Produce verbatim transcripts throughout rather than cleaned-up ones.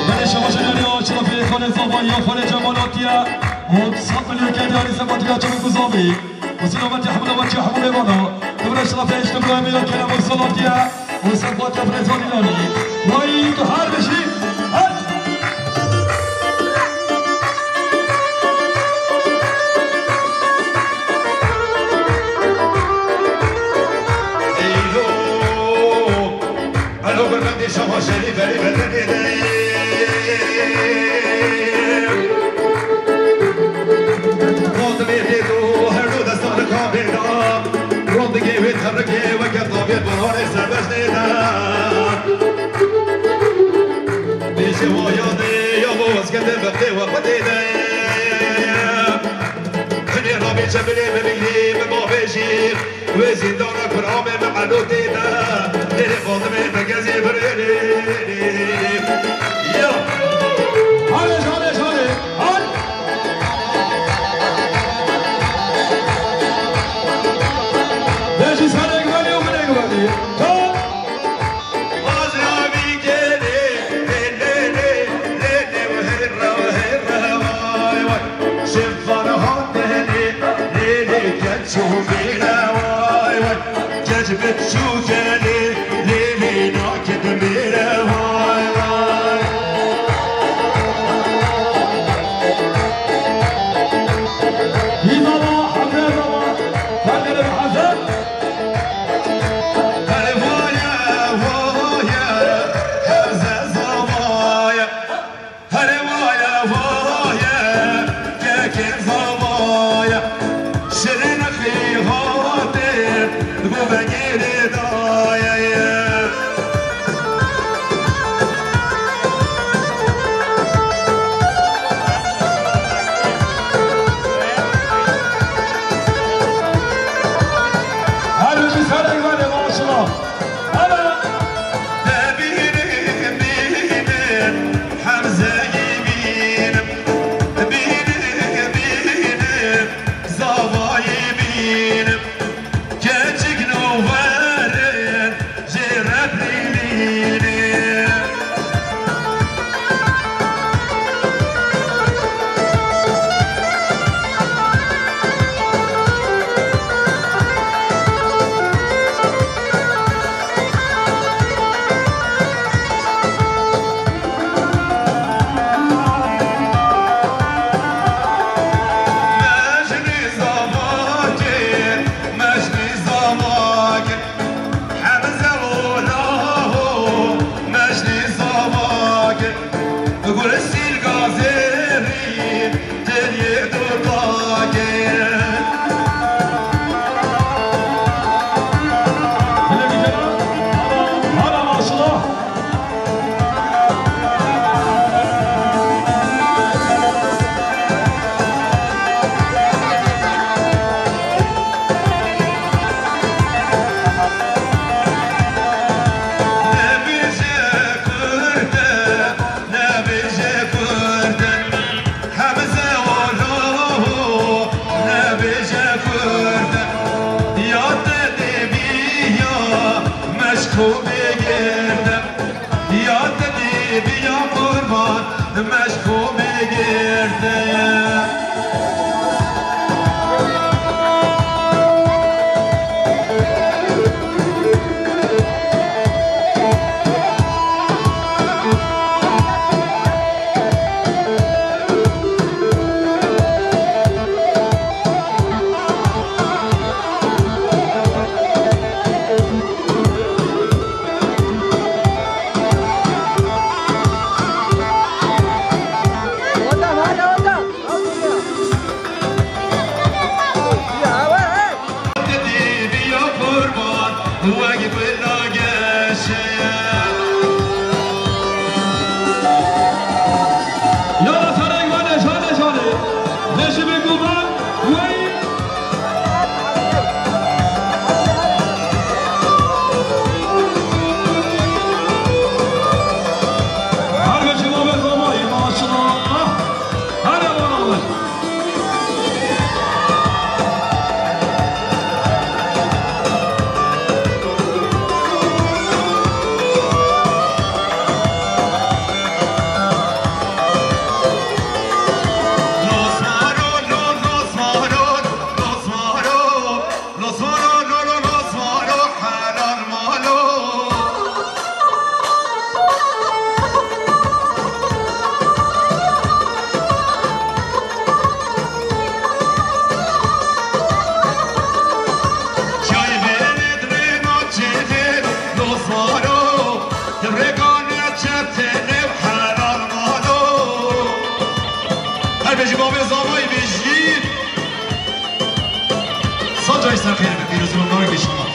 Belê şebaşa nariya şerefê xalê Zava ya xalê Cemal hatiye. Û sed milyon kerdî alî Zava ya çabuk Zavî. Û selametî hemû, selametî hemû mêvana. Tebra şerefê îşte Îbrahîmê ya kerem û salatiye. Û Zava ya Frezanî nani. Vay tu her beşî. Her. Elo, elo, gurbetê şaha şerî berî bedenê de. Fatimê tê tu her du destan li kabê de. Rondigê wê terikê weke tavê baharê serbest tê de. Bêje wa yadê ya bo wezgete vextê we xwe tê de. Hinê rabê çebilê bibînî, min bavêjî. Wê zîndana kuramê min elo tê de. Nêrê Fatimê min gezê birêrê. Ya. Hale, hale, hale. Hal. Bêjî serê guvenî û minê guvenî. Çal. Hî baba, hemre baba, ferdê de hazır. Bigirdim, ya te dî biya qurban, meşko bigirdim. Her bêjî bavê Zavayî bêjî. Sed carî ser xêr be, pîrozî û mibarek be înşallah.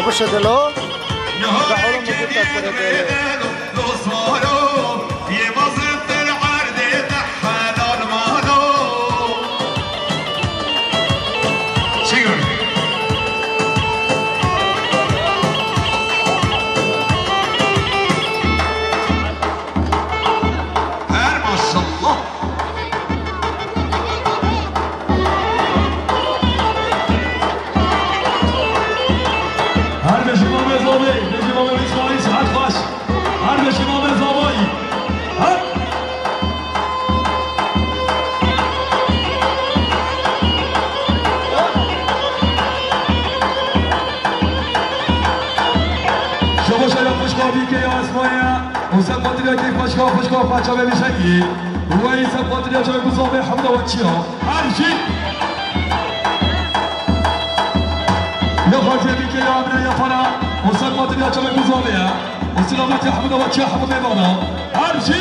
Bişe dilo. Da oğlum bu kutta sere de. Her maşallah. Her beşi Mehmet abi, beşi Mehmet İsmail, saat baş. Her beşi Mehmet abi. Her. Şabaş ala pişka bîke ya Esmaya. Û ser xatirê kê pişka, pişka xwe çavê bişekî. Wey ser xatirê çavê ku zavê hemda we çiya. Her jî. Ya xatirê bîke ya Emre ya Fara. Û ser xatirê çavê ku zavê ya. Û selametî hemda we çiya hemda mêvana. Her jî.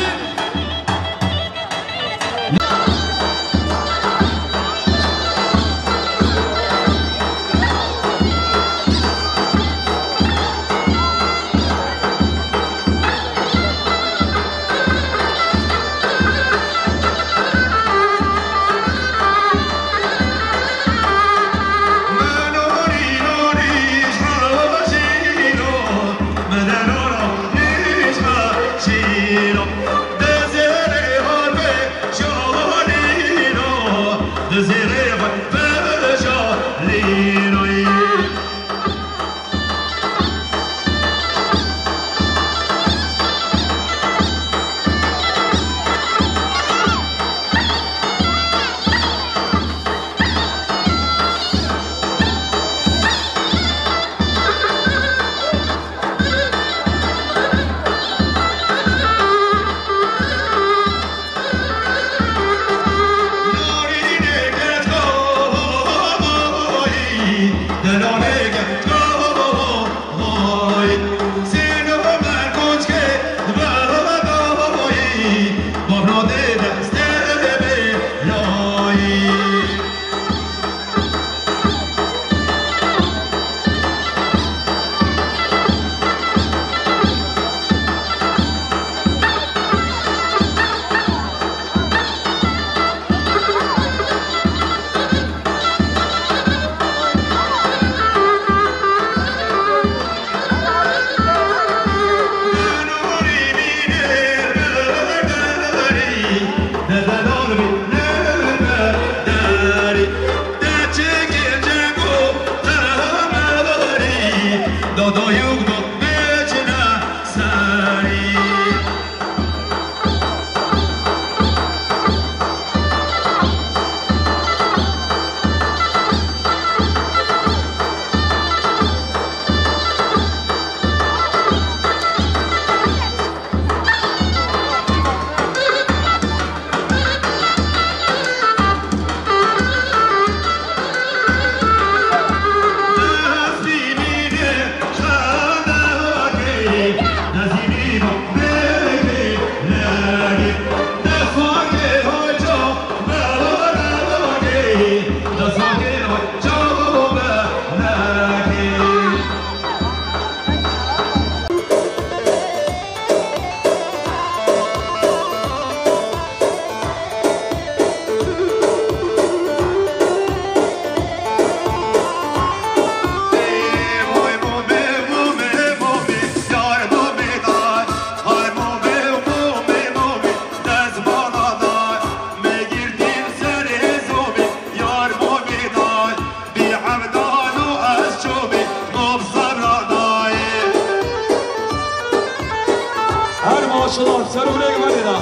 Maşallah, ser û rêk vedêne.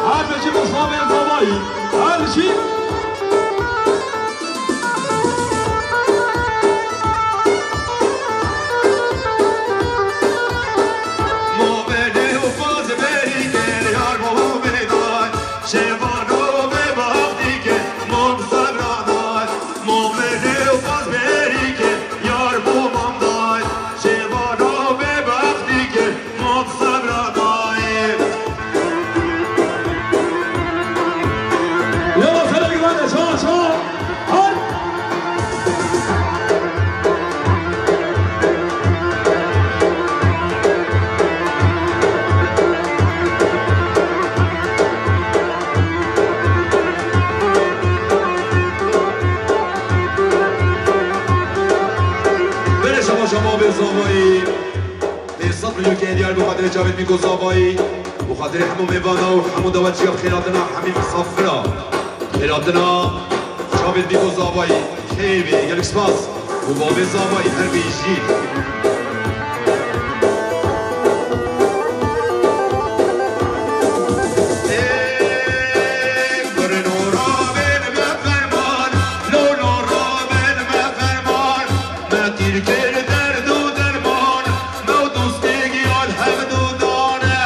Her bijî bi zavên zavayî. Her bijî. Moberê û paz berî ke yar bavê day. Şevano ve baxtî ke mam sebra day. Moberê û paz berî ke yar bo mam day. Şevano ve baxtî ke mam sebra day. Yala, sere güvene, çal, çal. Hay! Bere şama şama bê zavayî. Pênc sed milyon ke diyar bi xatirê çavên Mîko Zavayî, bi xatirê hemû mêvana û hemû dawetçiya xêratina hemî misafira. Xêratina çavên Mîko Zavayî, xêr bê, gelek spas. Û bavê Zavayî her bî jî. Ê, birino rabên be ferman, lono rabên be ferman. Me tîr kir derd û derman, me û dostê giyan hevdu dane.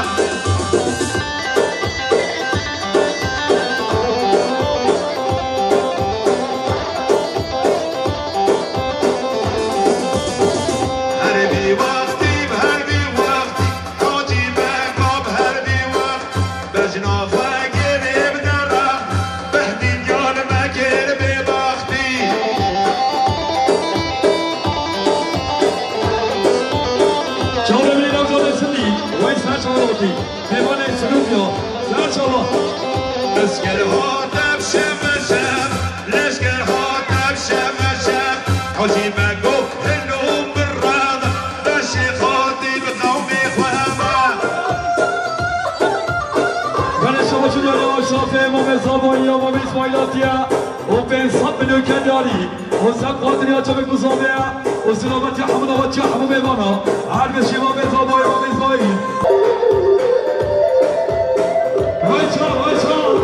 Her bî wextî, her bî wextî, Hacî Mengab her bî wext. Bejna xwe gêrê bide re, behdî diyar me kir bêbextî. Çavê min navzadê Sindî, wey ser çawa rotî, mêvanê Sinûfiya, ser çawa. Leşker hate bi şev ve şev, leşker hate bi şev ve şev, Hacî Mengab hino bi rev. Beşê xatî bi qewmê xwe hebe. Belê şabaşin yarî Aşrafê Mamê Zavayî ya Mamê Îsmaîl hatiye û pênc sed milyon kendiyarî û sed xatiriya çavê ku zavê ye û silavetiya hemû davetçiya hemû mêvana. Her beşê Mamê Zavayî, Mamê Îsmaîl. Vay çal, vay çal.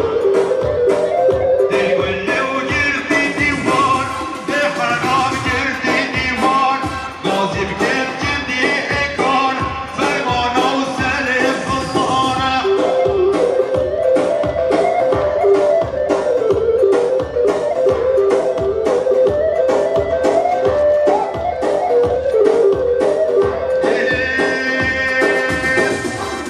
Dê gulê û girtî dîwan, dê heram girtî dîwan. Gazî bikin cindî êkan, fermana û serê sultana.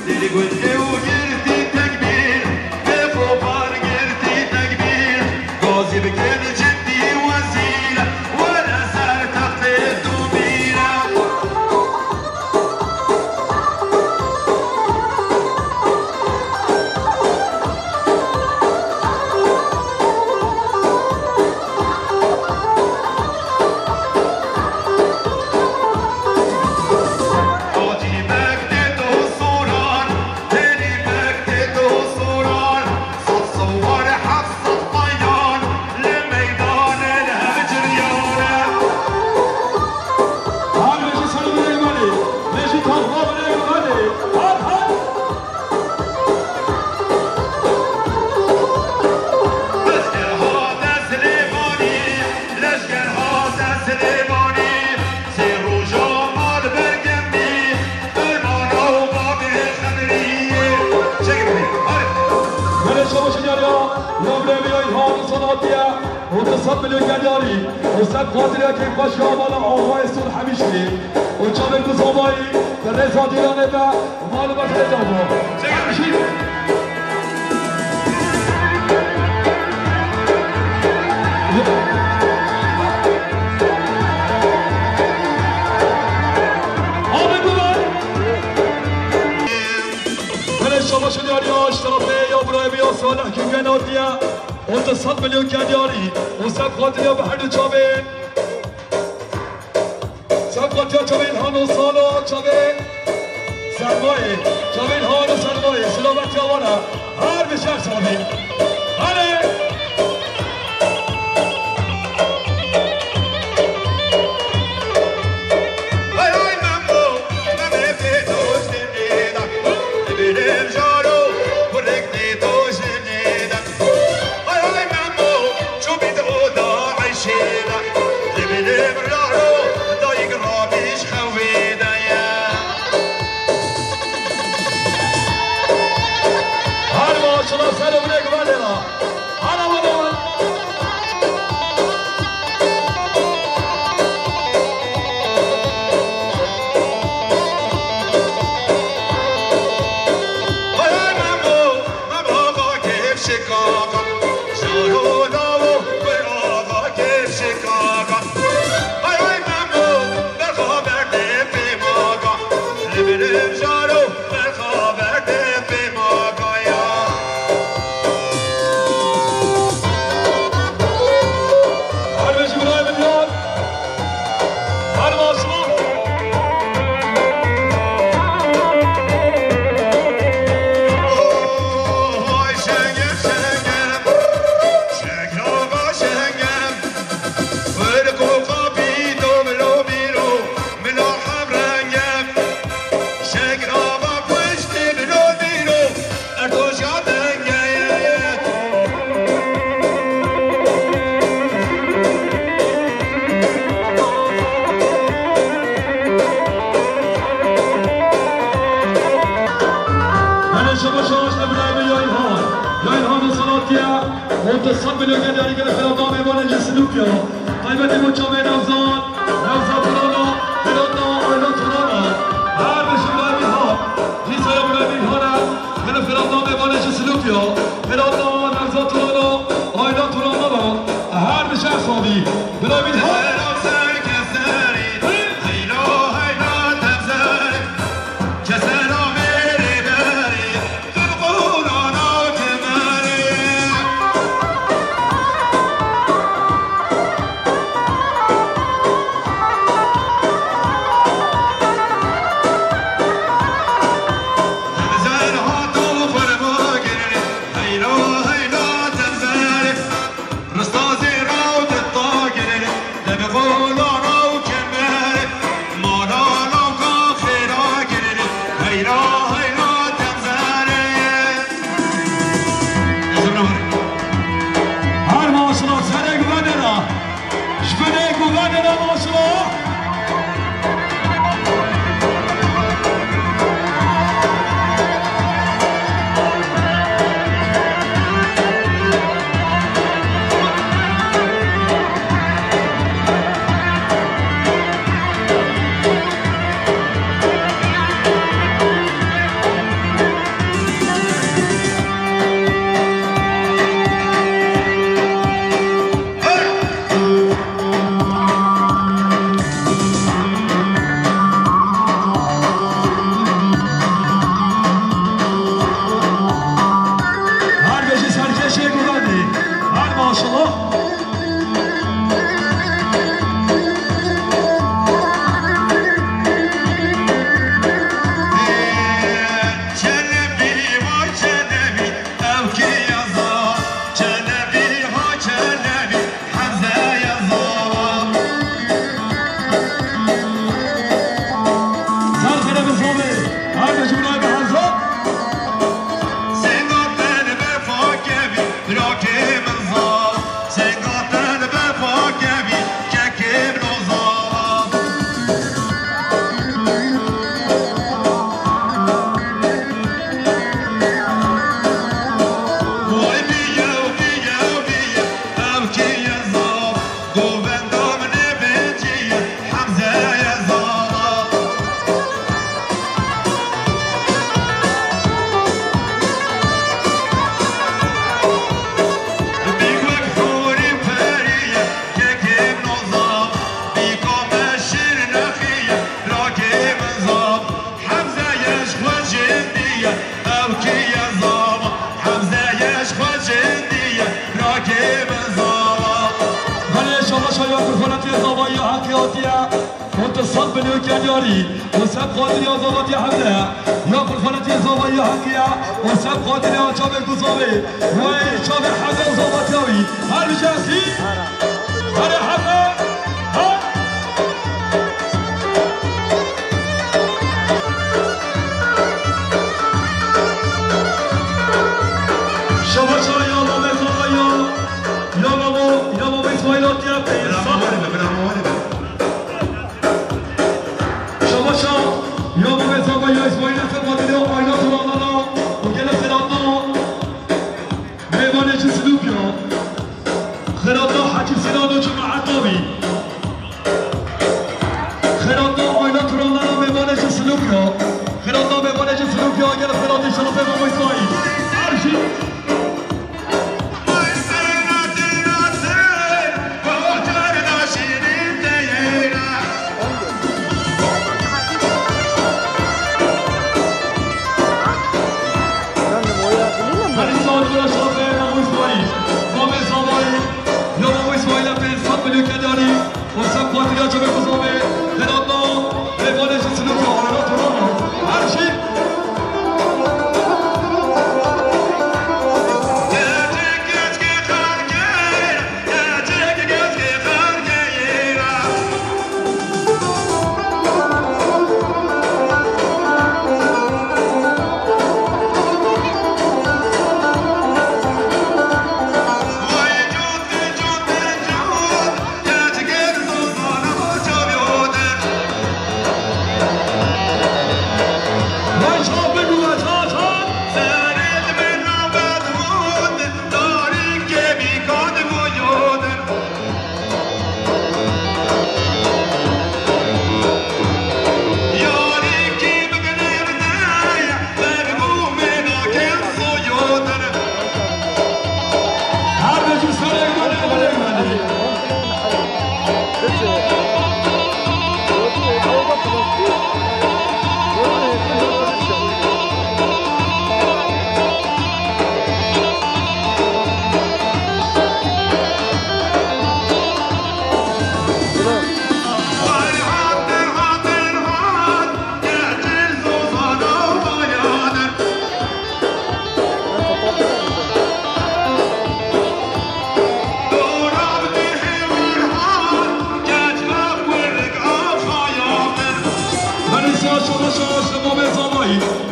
Dili gundê û girtî tekbîr, bê xopar girtî tekbîr. Gazî bikin cindî wezîr, were ser textê domîre. Hacî Mekdê do soran, Hêrî Mekdê do soran, sed sewar heft sed qeyan, li meydanê li hev ciryane. Her bijî ser û rêk vedê, bijî taxma bi rêk vedê. Her, her. Leşker hate Silêmanî, leşker hate Silêmanî, sê roja mal bergem bî, fermana û bavê Xemrîyê. Çek bî, hadi. Belê şabaşin yarî ya, ya birê min ya Îlhan Sanatiye, otuz sed milyon kendiyarî, û sed xatiriyekê xweş ya mala Axayê Sol Hemîşî, û çavê ku zavayî, bi rêza dîranê be, Malum Efendê Dabo. Çek hemşî. Abi Duman. Hele şabaşın yarı ya, şerefê ya, buraya bir ya, Salih Gülgen Adiye. Otuz sed milyon kendiyarî. Û sed xatiriya bi her du çavên. Sempatiya çavên hano salo, çavên sermayê, çavên hano sermayê, silavetiya wana, her bi şer savî. Hale! Hay hay Memo, Memo pê dost dînê da, dibirim Şaş li birayê min ya Îlhan. Ya Îlhan Salatiye, û tu sed milyon gel yarî gele Fîrata mêvanê ji Silûkiya. Taybetî bo çavê Nevzat, Nevzat Turana, Fîrata Ayla Turana. Her bijî birayê min Îlhan. Dîsa ya birayê min Îlhan e. Gele Fîrata mêvanê ji Silûkiya. Fîrata Nevzat Turana, Ayla Turana. Her bijî her sabî. Birayê min Îlhan. Rista zêra û dita girin, demê qola raw kemer, mala lawka xêra girin, heyra heyra temzere. Her maşallah, serê guvenê ra. Ji binê guvenê ra maşallah. Her bijî serkêşê guvenê. Her maşallah. Çelebî, vay Çelebî, ev kî ye zaf? Çelebî, ha Çelebî, Hemze ye zaf. Ser xerebe zafê, her de cumle be Hemze. Senga te li ber fakevî, birakê min zaf. Senga te li ber fakevî, kekê min o zaf. Vay bîye, bîye, bîye, ev kî ye zaf? Govenda min ê bêcî ye, Hemze ye zaf. Bîk wek hûrî perî ye, kekê min o zaf. Bîka me şîr nexî ye, rakê min zaf. Hemze ye ji xwe jêndî ye, ew kî ye zava? Hemze ye ji xwe jêndî ye, rakê min zava. Belê şabaşa ya kurbanetê zavayî heqî hatiye. Û tu sed milyon kenyarî. Û sed xatirê azadatiya Hemze. Ya qurbanetê zavayî heqî ye. Û sed xatirê çavê ku zavê. Wey çavê Hemze û zavatiya wî. Her bijî hesî. Herê Hemze. Ha. Şabaşa ya Mehmet Zava ya. Ya Mamo, ya Mamo İsmail Atya. Bravo, bravo, bravo. Şabaşa ya Mehmet Zava ya İsmail Atya, Fatih ya Ayna Turanana, û gele Sedatna. Mêvanê ji Silûkiya. Xirata Hecî Sinan û cemaeta wî.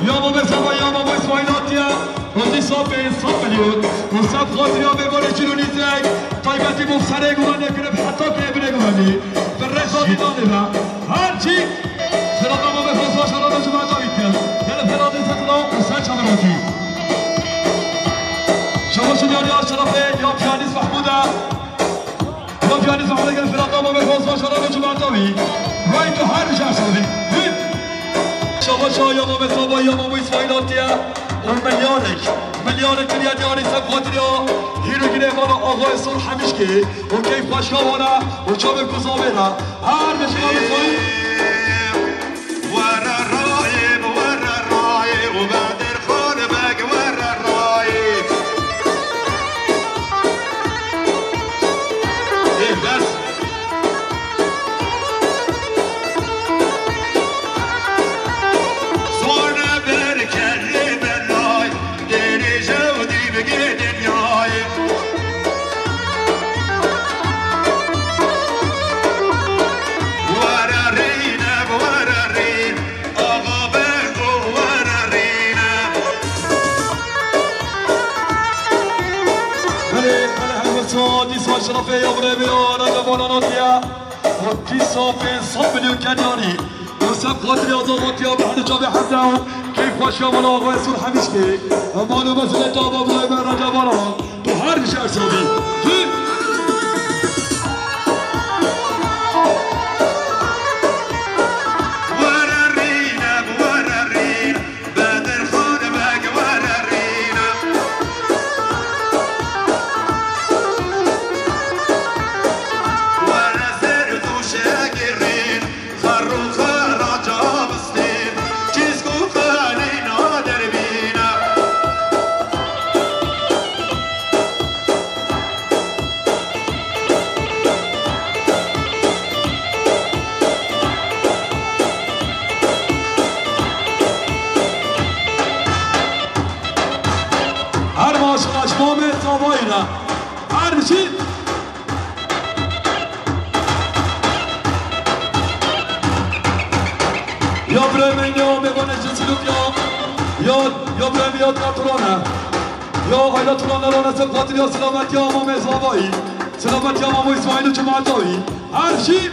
Ya Mame Zava, ya Mame Îsmaîl hatiye. Û dîsa pênc sed milyon. Û sed xatir ya mêvanê çil û nîzek. Taybetî bo serê guvenê kirib heta pê binê guvenî. Bi rêza dîdanê ve. Her çî. Selamet Mame Fazla şeref û cumata bikin. Gelip helalî setla û ser çaminatî. Şabaş û diyariya şerefê ya piyanîst Mehmûd e. Ya piyanîst Mehmûd gelip helalî Mame Fazla şeref û cumata wî. Vay tu her şer şerefî. Hit. Şabaş ya Mame Zava ya Mame Îsmaîl hatiye. Û milyarek, milyarek kiriye diyarî ser xatirî ya hîrê girê vana Axayê Sor Hemişkê û keyf xweşka vana û çavê ku zavê re her beşika Îsmaîl. Were rayê, were rayê û Bedir Xan Beg were rayê. Ê, bes. Sona ber kerrê belay, dêrê jew dî bigê dinyayê. Were rîne, were rîn, axa Bego were rîne. Belê, belê, her wisa dîsa şerefê ya birê bira, ne de bana natiye. Û dîsa pênc sed milyon kenyanî. Û sed xatirî azadatiya Behlû Çavê Hemza û keyf xweşiya mala Axayê Sor Hemişkê. Mal û mezûlê te ava birayê me Recep Alan. Tu her bijî ersabî. Tu Were rîne, were rîne. Bedir Xan Beg were rîne. Were zerd û şegirîn, xer û xeraca bistîn, çîsk û xelîna derbîne. Her maşallah ji Mamê Zavayî re. Her bijî. Ya birê min ya mêvanê ji Silûk ya. Ya, ya birê min ya Turan e. Ya aîla Turan e, rane ser xatir ya silametiya Mamê Zavayî. Silametiya Mamo Îsmaîl û cemaeta wî. Her jî.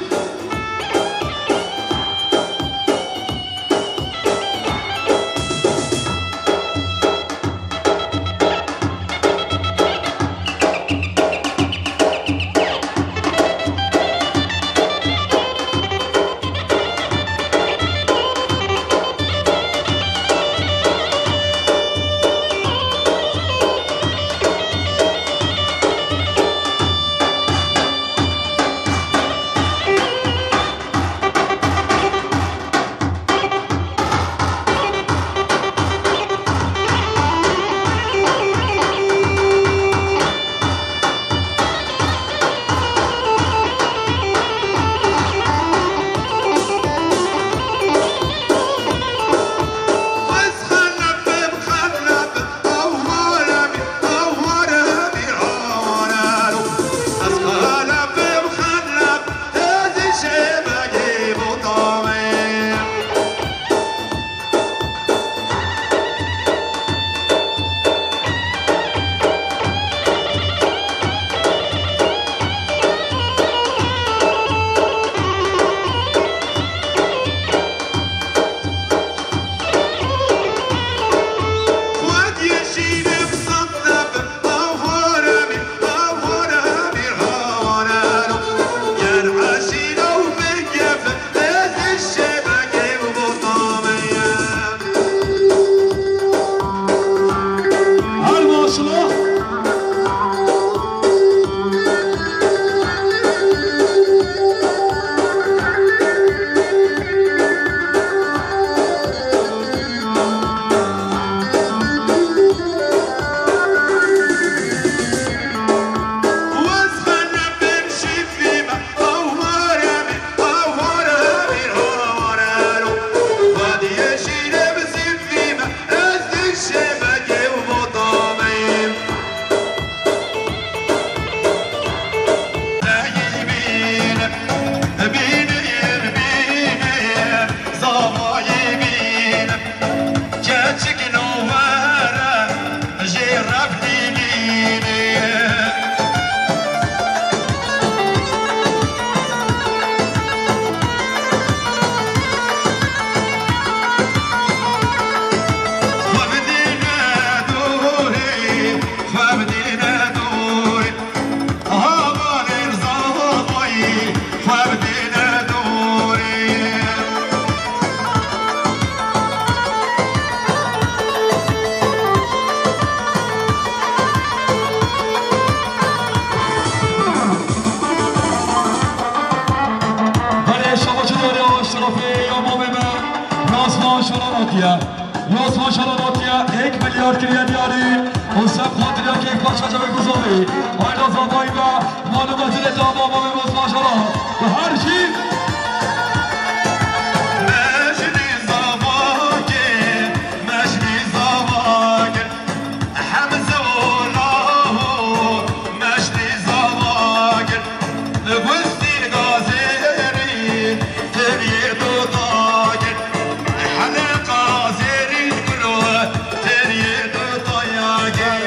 Ya, Osman Şaran hatiye ek milyar kiriye diyarî. Û seb xatirî ya keyf paşa çavê Guzavê. Hayda zavayî ve, malûm e zilê dava mavê Osman Şaran. Û her jî Mejnî zavakê, mejnî zavakê. Hemze û Laho, meştî zava gir. Gustî gazêrî, têriyê dûda gir. Heleqa zêrî kuro, têriyê dûda ya gir.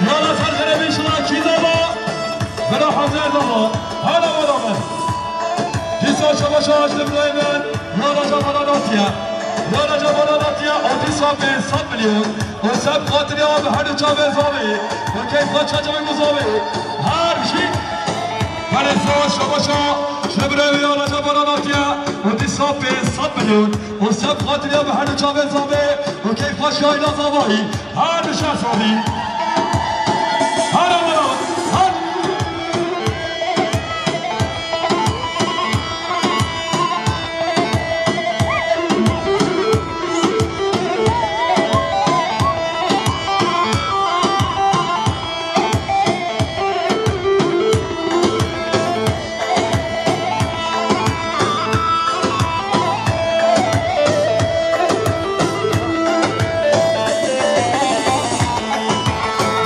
Nala ser xerebî şina kî zava? Bela Hemze zava. Hala wela me. Dîsa şeveşa ji li birayê min, ya Recep Alan hatiye. Ya Recep Alan hatiye, û dîsa pênc sed milyon. Û seb xatirî ya bi her du çavê zavê, û keyf xwe çaçavê ku zavê. Her jî. Belê saz şeveşa, ji birayê ya Recep Alan hatiye, û dîsa pênc sed milyon. Û seb xatirî ya bi her du çavê zavê, û keyf xwe şayla zavayî. Her dişa sorî. Her amara. Her.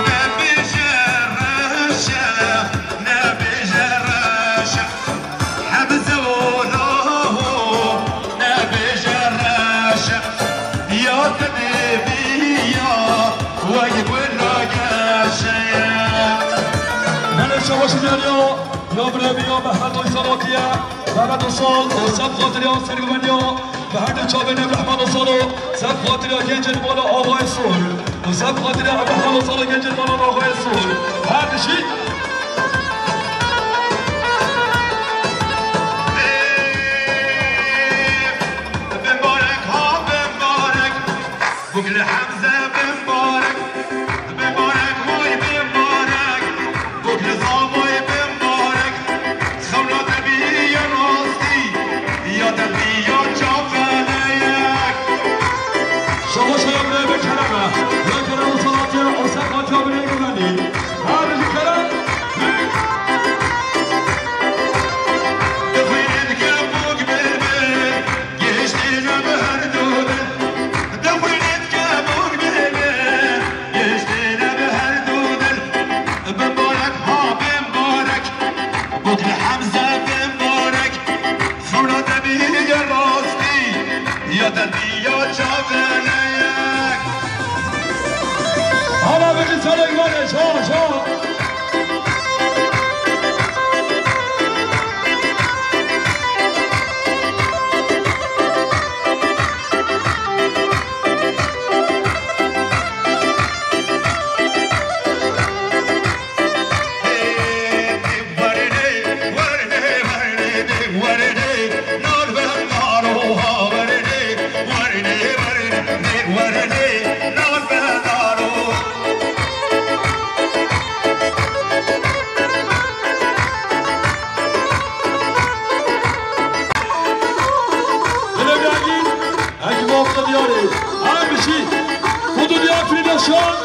Nebêje reşe, nebêje reşe. Hemze û Laho, nebêje reşe. Ya te dêviya, wey wela geşe. Belê şeweşî diyariya. Ya birevî ya Mehmet Uysal hatiye, Mehmet Uysal, û seb xatirî ya Sergûmeniya, bi her du çavê nêv Rehman Uysal û seb xatirî ya gencên mala Axayê Sor, û seb xatirî ya Rehman Uysal û gencên mala Axayê Sor. Her dişî. Bimbarek ha bimbarek, Bukli Hemze bimbarek. Bimbarek, vay bimbarek, bok li zavayê bimbarek, xewna te bîye rastî, ya te bîya çaveleyek. Şevaşa ya birê bi kerem e, ya kerem û salatiye û sefatiya birê guvenî. Her ji kerem. Dixwînin ke bok bê bê, gihiştîne bi her du dil. Dixwînin ke bok bê bê. Giştîne bi her du dil, bimbarek ha bimbarek, bok li Hemze bimbarek, xewna te bîye rastî, ya te bîya çaveleyek. Hala bigî serek mane, ça, ça. Dilê me egîn, egî wafta diyarê. Her bişî. Xudu diyar firî de şan.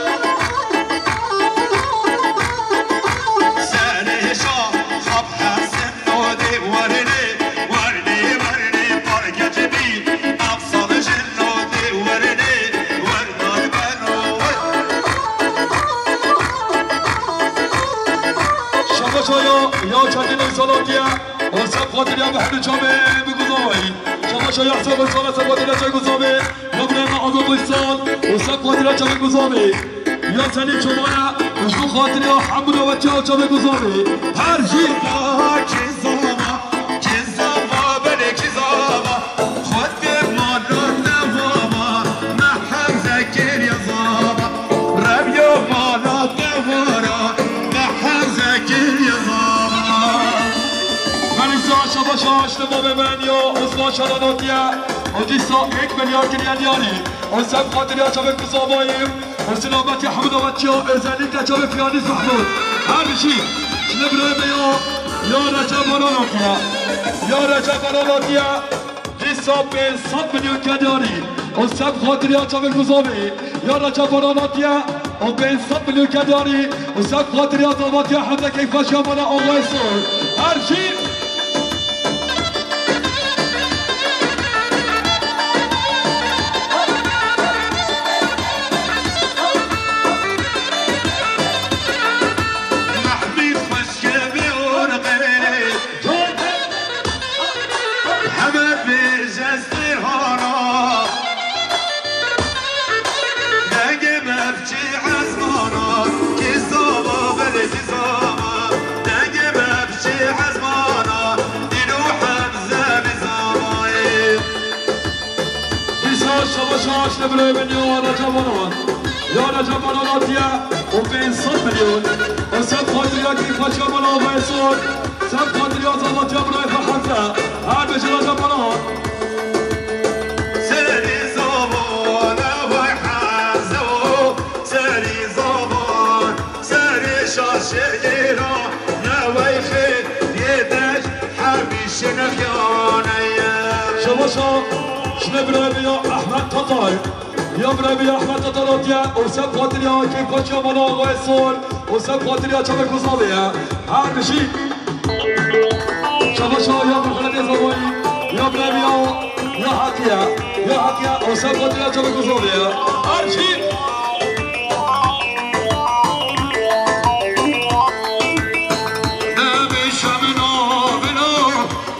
Serê şa xap hesin nodê werinê, werinê, werinê, parkecibî, nafsal jin nodê werinê, werdan bero wer. Şevaşa ya, ya çendî neysalatiye. Û seb xatirî ya bi her du çavê bi Guzavayî. Şevaşa ya seb sala seb xatirî ya çavê Guzavê. Ya birayê me Azad Uysal. Û seb xatirî ya çavê Guzavê. Ya senî çomaya. Ji bo xatirî ya hemû dawetiya çavê Guzavê. Her jî. Kizava, kizava, belê kizava. Xwedê mala te vava, me heze kiriye zava. Reviya mala te vara, me heze kiriye zava. Melisa şevaşa işte bavê men ya Osman Şaran hatiye. O dîsa ek milyar kiriye diyarî. O seb xatirî ya çavê Guzavayî. O selametî hemû dawetiya, özellikle çavê Piyanîst Mehmûd. Her dişî. Şimdi birayê me ya, ya Recep Alan hatiye. Ya Recep Alan hatiye. Dîsa pênc sed milyon kediyarî. û ser xatiriya çavên Muzavê ya Recep Baran hatiye û pênc sed milyon kedarî û ser xatiriya zavatiya Hemze Keyfbaşiya mala Axayê Sor. Her çî. Mehmîd xweşkê bê orqê. Heme bêje Sêhana. Dengê me biçî ezmana, kî zava belê kî zava. Dengê me biçî ezmana, dîn û Hemze bî zavayê. Dîsa şebaşa aşte birayê min ya Recep Baran. Ya Recep Baran hatiye û pênc sed milyon. Û ser xatiriya Keyfbaşiya mala Axayê Sor. Ser xatiriya zavatiya birayê xwe Hemze. Her bijî Recep Baran. Serî zavan e vay Hemze o, serî zavan, serê şaşê gêra, ne wey xêr yê dej hemîşe nexyane ye. Şebaşa, şine birayê min ya Ehmed Tatar. Ya birayê min ya Ehmed Tatar hatiye û ser xatiriya Keyfbaşiya mala Axayê Sor û ser xatiriya çavê Muzavê ye. Her bijî. Şebaşa ya Mehmedê Zavayî, ya birayê min ya, ya Heqiye, ya Heqiye, û ser xatiriya çavê Muzavê ye. Her çî. Nebê şemino vino,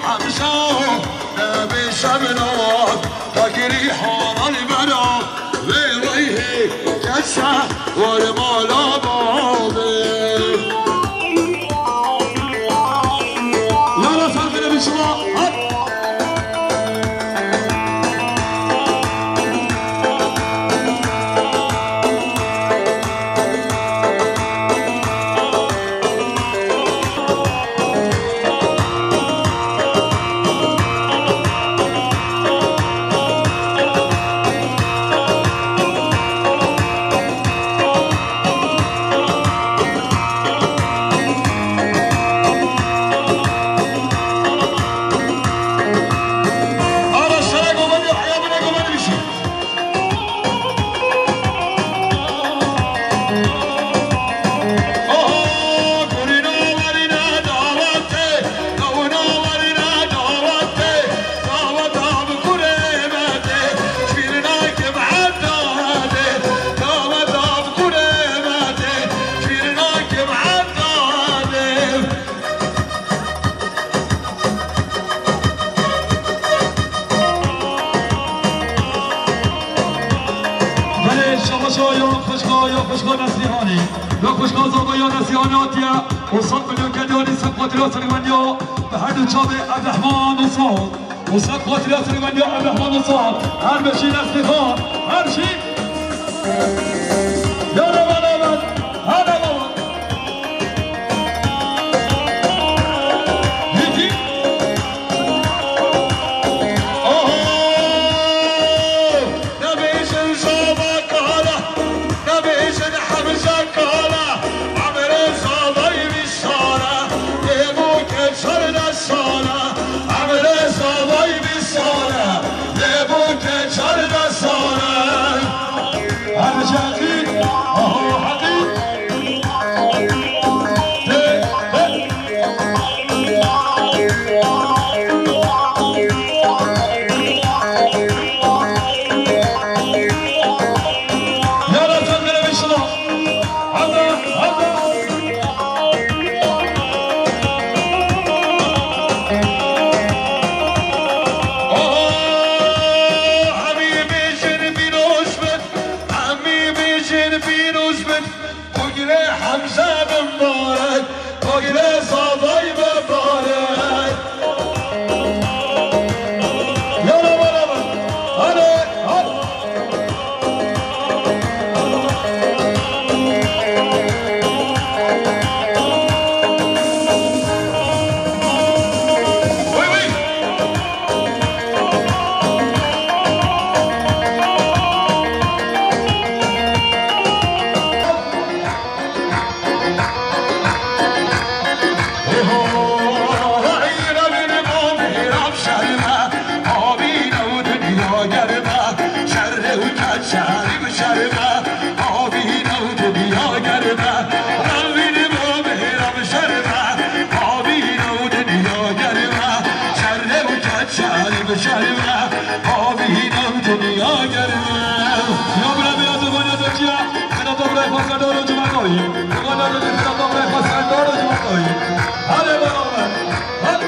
hemşa, nebê şemino, takirî halal bera, vê reyhê kese, were mala babê. Yara ser bine bir şuna, hop. Belê, şebaşa ya xweşka, ya xweşka Neslihanî. Ya xweşka zava ya Neslihanî hatiye û sed milyon kedarî ser xatira serwendiya bi her du çavê Evdehman û Sal. Û ser xatira serwendiya Evdehman û Sal. Her bijî Neslihan, her çî. Ya Reba Reba, ha Reba Reba. Yekî. Oho! Nebêjin Zava Kala, nebêjin Hemze Kala, emrê Zavayî vî sala, lê bû ke çardeh sala, emrê Zavayî vî sala, lê bû ke çardeh sala. Her bijî Heqî, aho Heqî. Oho, hemî bêjin pîroz bin, hemî bêjin pîroz bin. Togirê Hemze bimbarek, togirê Zavay bimbarek. Yala bala bala. Hadi, hadi. Oy, oy. Şerme, avîna û dinya germe. Revîn bo mêra bi şerme, avîna û dinya germe. Şerre û keçerê bi şerme, avîna û dinya germe. Ya bira, bira, tu vana de çiya? Xira to bira xwe serdar û cuma koyî. Tu vana de xira to bira xwe serdar û cuma koyî. Hadi beraber. Hadi.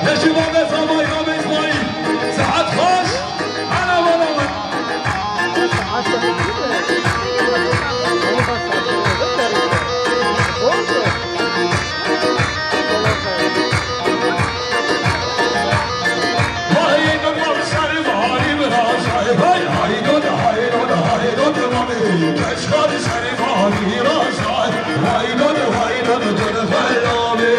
Hêjî bavê Samay, bavê Îsmaîl. Sihet xweş. Ana bana bak. Vay, dur, dur, ser, vay, biraz, ay, vay, ay, dur, ay, dur, ay, dur, tamam, ey, kaç, vay, ser, vay, biraz, ay, vay, dur, ay, dur, dur, vay, abi.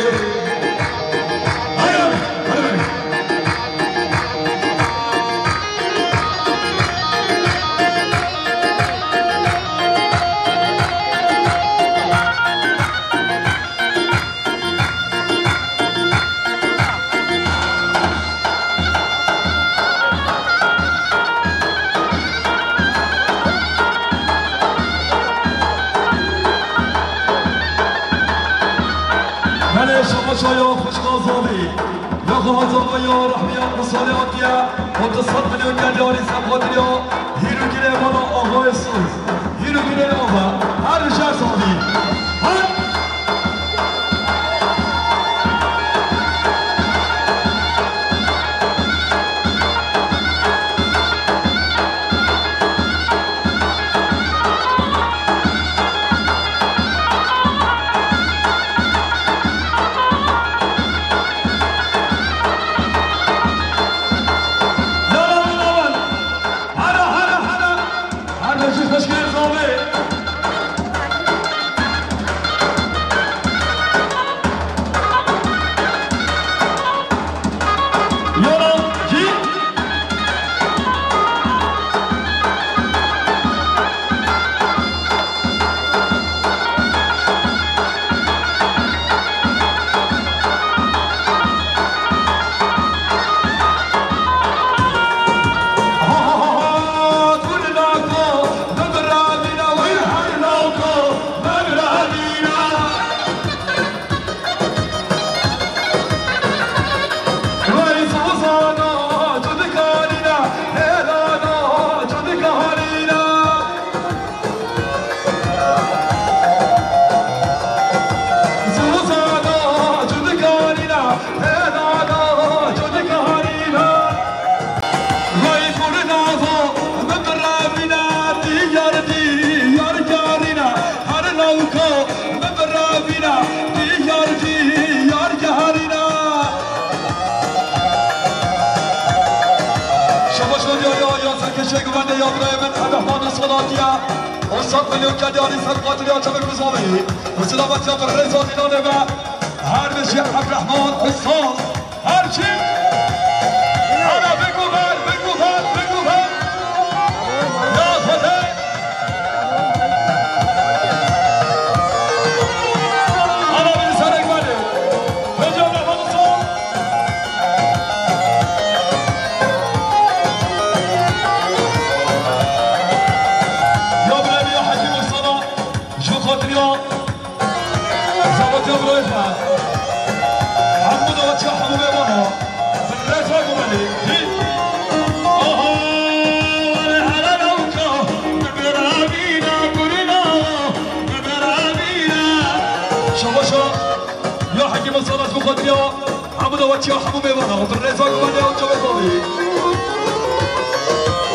Belê, şabaş ya xwişka Zavî. Ya xwe Hazava ya Rehmiya Misalê hatiye, otuz sed milyon geldarî seqatiriya, hîrûgirê mala Axayê Soz. Hîrûgirê nava, her ji her Zavî. Her Şabaş ya, ya, ya, serkeşe guvende ya, birayê min, Ebehman Salatiye. Ostat milyon kediyarî ser xatir ya çavek bizanî. Bi silamet ya bi rêza dînanê ve. Her bijî Ebrehman Pistan. Her çi? Ana biguver, biguver, biguver. Ya Fethe. Ana bir serek bende. Hocam lafını sor. Ya Rabbi ya Hakim sana. Ji xatir ya. Zavetiya birayê xwe. Hemû dawetiya hemû mêvana. Bi rêza gumanî. Hî. Aha, wele hele lewka. Bi beramîna kurina. Bi beramîna. Şabaşa. Ya Hekîm Salas bi xatir ya. Hemû dawetiya hemû mêvana. Bi rêza gumanî ew çavê xwe.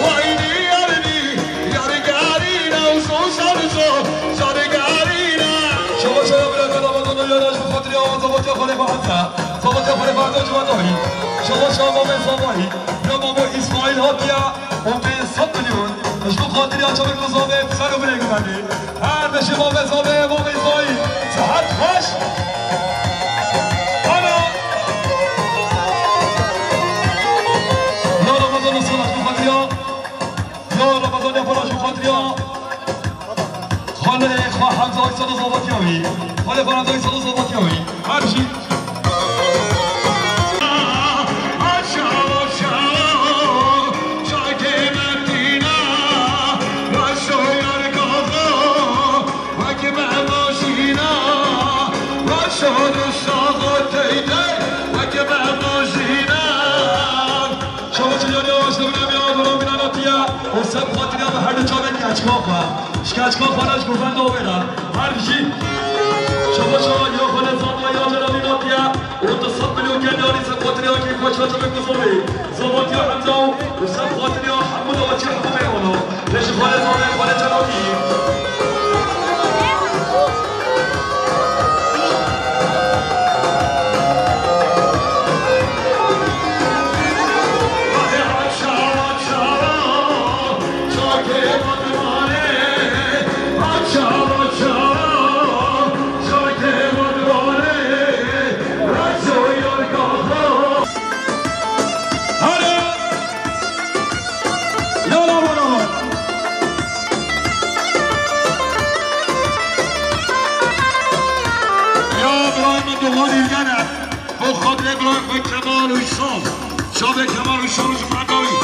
Wayî diyarî. Yargarîna û sosan zo. Yargarîna. Şabaşa ya bira bela bela ya ji xatir ya zavetiya xwe lê baheta. Zavetiya xwe lê baheta ciwandayî. Şabaşa mamê Zavayî. Ya mamo Îsmaîl. Hatiye û pênc sed milyon. Ji bo xatiriya çavek li zavê ser û binê guvenê. Her beşê bavê zavê, bavê zavî. Sihet xweş. Ana. Ya Ramazan û Sala ji bo xatiriya. Ya Ramazan ya Sala ji bo xatiriya. Xalê xwe Hemza Aysel û zavatiya wî. Xalê xwe Hemza Aysel û zavatiya wî. Her jî. Şevaşê yarî aştı bile bir adım bile natiye. O sep xatiriya ve her de çavek keçka xwe. Ji keçka xwe re ji govenda wê re. Her jî. Şevaşa ya xwe ne zana ya celalî natiye. O tu sed milyon gel yarî sep xatiriya ki xwe çaçavek kuzovê. Zavatiya Hemza û sep xatiriya hemû dawetçî hemû mêvana. Pêşî xalê zavê xalê celalî. Ya birayê min, doxan hîrgene. Bo xatirê birayê xwe Kemal Uysal. Şabê Kemal Uysal û ji Mehmedawî.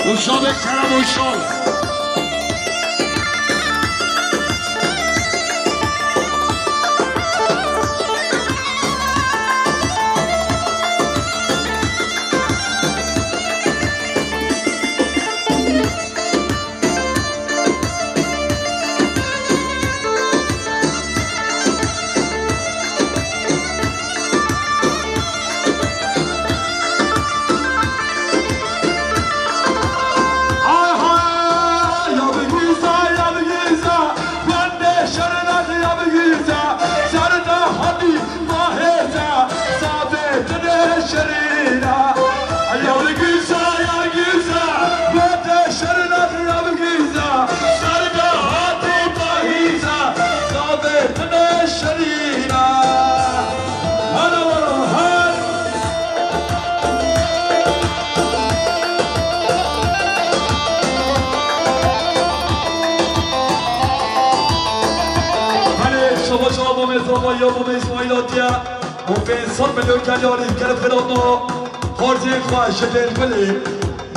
Û şabê Kerem Uysal. Belê, şevaşa Mamê Zava ya Mamê Îsmaîl hatiye û pênc sed milyon gel yarî, gelek xelatna xwarzên xwe ji Dêrbilê,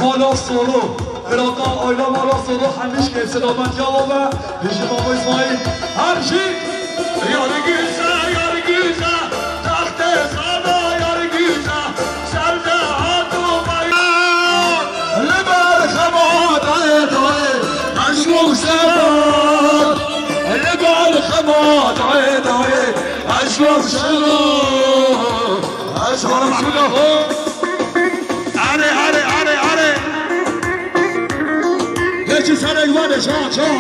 mala Solo, xelatna aîla mala Solo, hemî ji kêfsedametiya wan ve, ji Mamê Îsmaîl, her jî. Yar güzel, yar güzel, taxtê Zava yar güzel. Li ber xema dayê dayê, ez ji bo Şebat. Li ber xema dayê dayê, ez ji bo Şebat. Ez ji bo Şebat. Erê, erê, erê, erê. Geçin serê yuvarlak, çal, çal.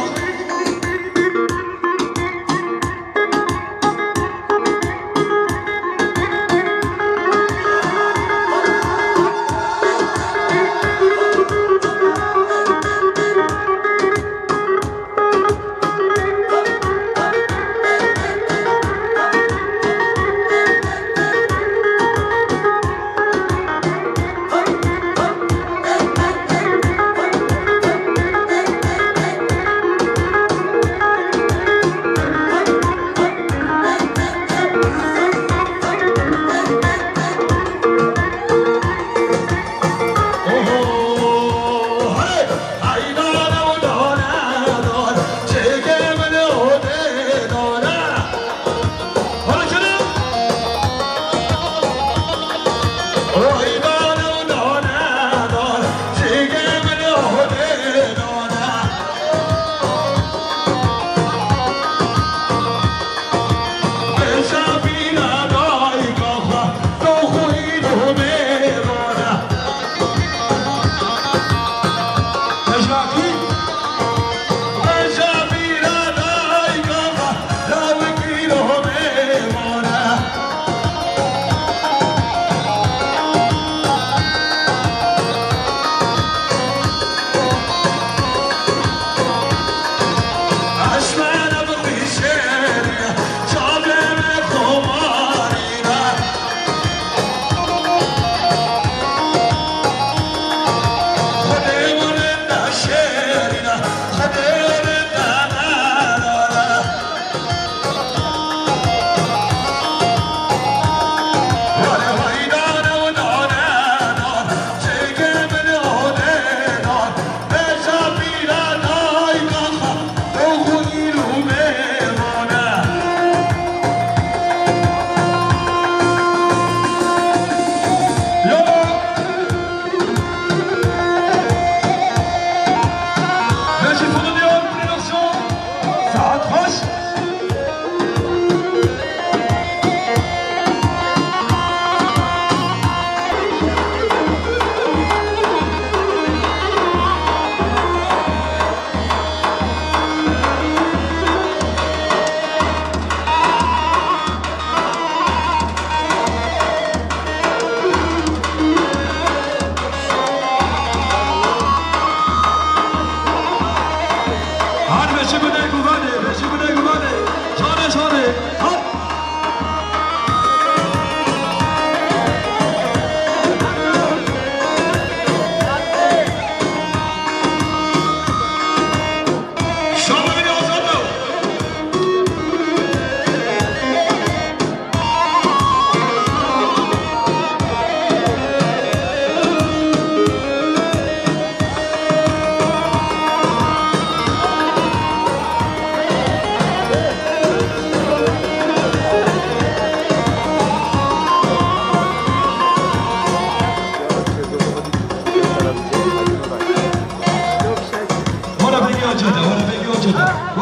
Ceda, were pêkê o ceda.